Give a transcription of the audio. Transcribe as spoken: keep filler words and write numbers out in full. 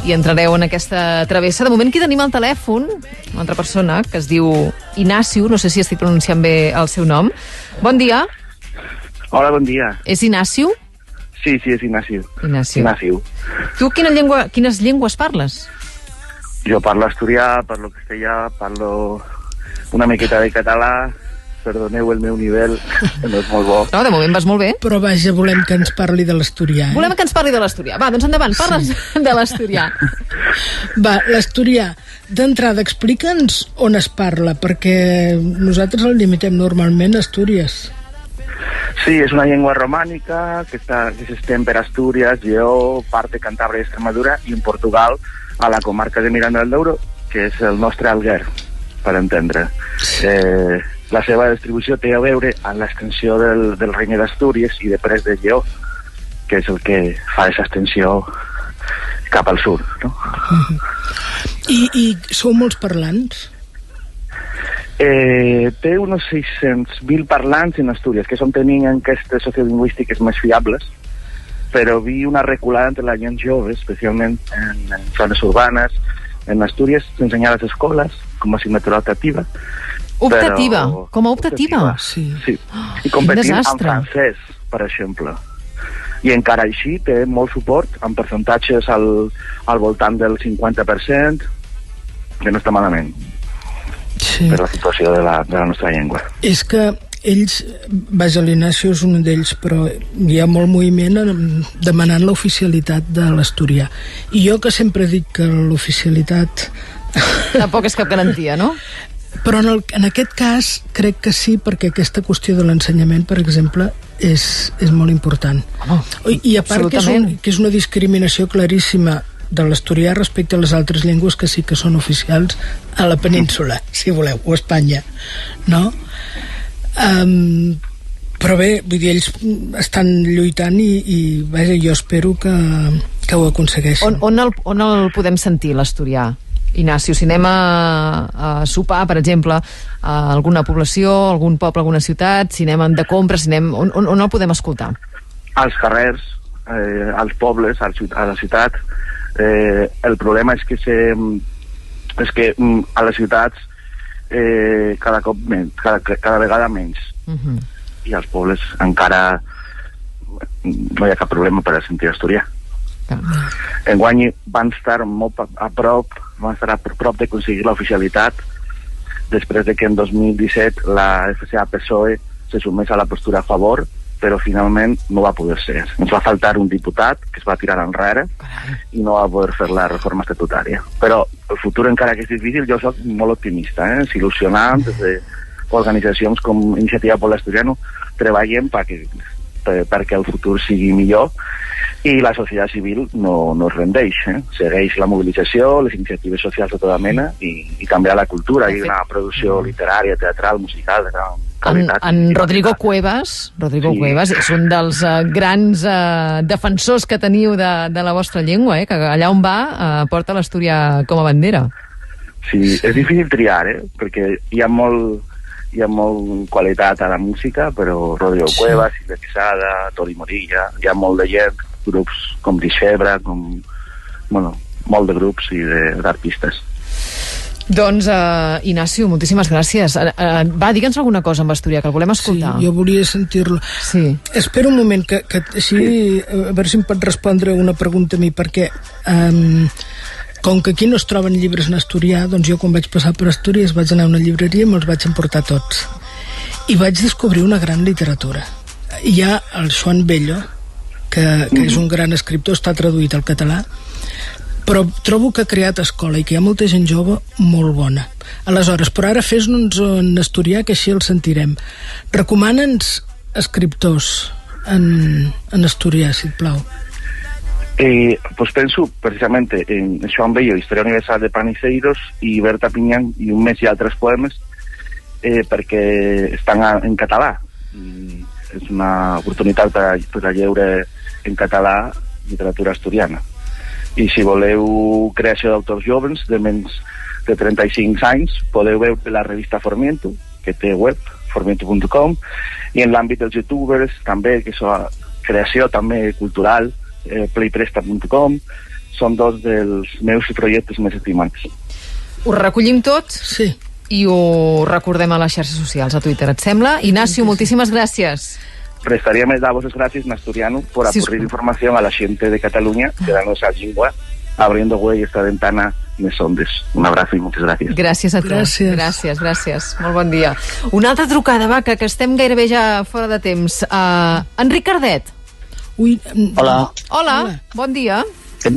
i entrareu en aquesta travessa. De moment, qui tenim al telèfon? Una altra persona que es diu Inaciu, no sé si estic pronunciant bé el seu nom. Bon dia. Hola, bon dia. És Inaciu? Sí, sí, és Inaciu. Inaciu. Inaciu. Tu quina llengua, quines llengües parles? Jo parlo asturià, parlo castellà, parlo una miqueta de català. Perdoneu el meu nivell, que no és molt bo. No, de moment vas molt bé. Però vaja, volem que ens parli de l'asturià, eh? Volem que ens parli de l'asturià. Va, doncs endavant, sí, parles de l'asturià. Va, l'asturià. D'entrada, explica'ns on es parla, perquè nosaltres el limitem normalment a Astúries. Sí, és una llengua romànica que està, que s'estén per Astúries, Lleó, part de Cantàbria i Extremadura, i en Portugal, a la comarca de Miranda del Douro, que és el nostre Alguer, per entendre. Eh, la seva distribució té a veure amb l'extensió del, del Regne d'Astúries i després de Lleó, que és el que fa aquesta extensió cap al sud, no? Mhm. I, i sou molts parlants? Eh, té uns seiscents mil parlants en Astúries, que és on tenim enquestes sociolingüístiques més fiables, però vi una reculada entre la gent jove, especialment en, en zones urbanes. En Astúries s'ensenya a les escoles com a assignatura optativa. Optativa? Però com a optativa? Optativa, sí. Sí. I quin competim amb desastre. Francès, per exemple. I encara així té molt suport, amb percentatges al, al voltant del cinquanta per cent, que no està malament, sí, per la situació de la, de la nostra llengua. És que ells, vaja, l'Ignacio és un d'ells, però hi ha molt moviment en, demanant l'oficialitat de l'asturià. I jo que sempre dic que l'oficialitat... Tampoc és cap garantia, no? Però en el, en aquest cas crec que sí, perquè aquesta qüestió de l'ensenyament, per exemple, és, és molt important. Home, i, i a part que és un, absolutament, que és una discriminació claríssima de l'asturià respecte a les altres llengües que sí que són oficials a la península, si voleu, o a Espanya, no? Em, però bé, vull dir, ells estan lluitant i, i, vaja, jo espero que, que ho aconsegueixin. On, on el, on el podem sentir, l'asturià, Ignacio? Si anem a, a sopar, per exemple, a alguna població, algun poble, alguna ciutat, si anem de compra, si anem, on, on, on el podem escoltar? Als carrers, eh, als pobles, a la ciut-, a la ciutat. Eh, el problema és que se, és que, mm, a les ciutats, eh, cada cop men-, cada, cada vegada menys. Mhm. I als pobles encara no hi ha cap problema per a sentir asturià. Clar. Enguany van estar molt pa-, a prop, van estar a pr-, prop d'aconseguir l'oficialitat després de que en dos mil disset la F C A PSOE se sumés a la postura a favor, però finalment no va poder ser. Ens va faltar un diputat que es va tirar enrere, carai, i no va poder fer la reforma estatutària. Però el futur, encara que és difícil, jo soc molt optimista, eh? S'il·lusionant, des de organitzacions com Iniciativa Poble Asturiano treballen pa que, per, perquè el futur sigui millor, i la societat civil no, no es rendeix, eh? Segueix la mobilització, les iniciatives socials de tota mena i, i també a la cultura. Hi ha una producció literària, teatral, musical de gran qualitat. En, en Rodrigo Cuevas, Rodrigo, sí, Cuevas és un dels, eh, grans, eh, defensors que teniu de, de la vostra llengua, eh? Que allà on va, eh, porta l'asturià com a bandera. Sí, és difícil triar, eh? Perquè hi ha molt, hi ha molt qualitat a la música, però Rodrigo, sí, Cuevas, Silvia Quesada, Toni Morilla, hi ha molt de gent, grups com Dixebra, com, bueno, molt de grups i de, d'artistes. Doncs, eh, Ignacio, moltíssimes gràcies. Eh, eh, va, digue'ns alguna cosa en asturià, que el volem escoltar. Sí, jo volia sentir-lo. Sí. Espera un moment, que, que així, sí, eh, a veure si em pot respondre una pregunta a mi, perquè, ehm, com que aquí no es troben llibres en asturià, doncs jo, quan vaig passar per Astúries, vaig anar a una llibreria i me'ls vaig emportar tots. I vaig descobrir una gran literatura. Hi ha el Joan Bello, que, que és, mhm, un gran escriptor, està traduït al català, però trobo que ha creat escola i que hi ha molta gent jove molt bona. Aleshores, però ara fes-nos en asturià, que així el sentirem. Recomana'ns escriptors en, en asturià, si et plau. Eh, pues penso precisament en Joan Bello, Historia Universal de Paniseiros, i Berta Piñán, i Un mes i altres poemes, eh, perquè estan a, en català. I és una oportunitat per a, per a lleure en català literatura asturiana. I si voleu creació d'autors jovens de menys de trenta-cinc anys, podeu veure la revista Formientu, que té web, formientu punt com, i en l'àmbit dels youtubers també, que és creació també cultural, eh, playpresta punt com. son dos dels meus proyectos más estimados. Ho recollim tot Sí. i ho recordem a les xarxes socials, a Twitter, et sembla? Ignacio, moltíssimes gràcies. Restaríame dar-vos les gracias en asturiano por Sí, ocurrir sí. información a la gente de Cataluña de la nuestra lengua, abriendo güey esta ventana en ondes. Un abrazo y muchas gracias. Gràcies a tu. Gràcies. Gràcies, gràcies. Molt bon dia. Una altra trucada, va, que, que estem gairebé ja fora de temps. Uh, Enric Cardet. Ui, mm, Hola. Hola, hola. Bon dia. Que,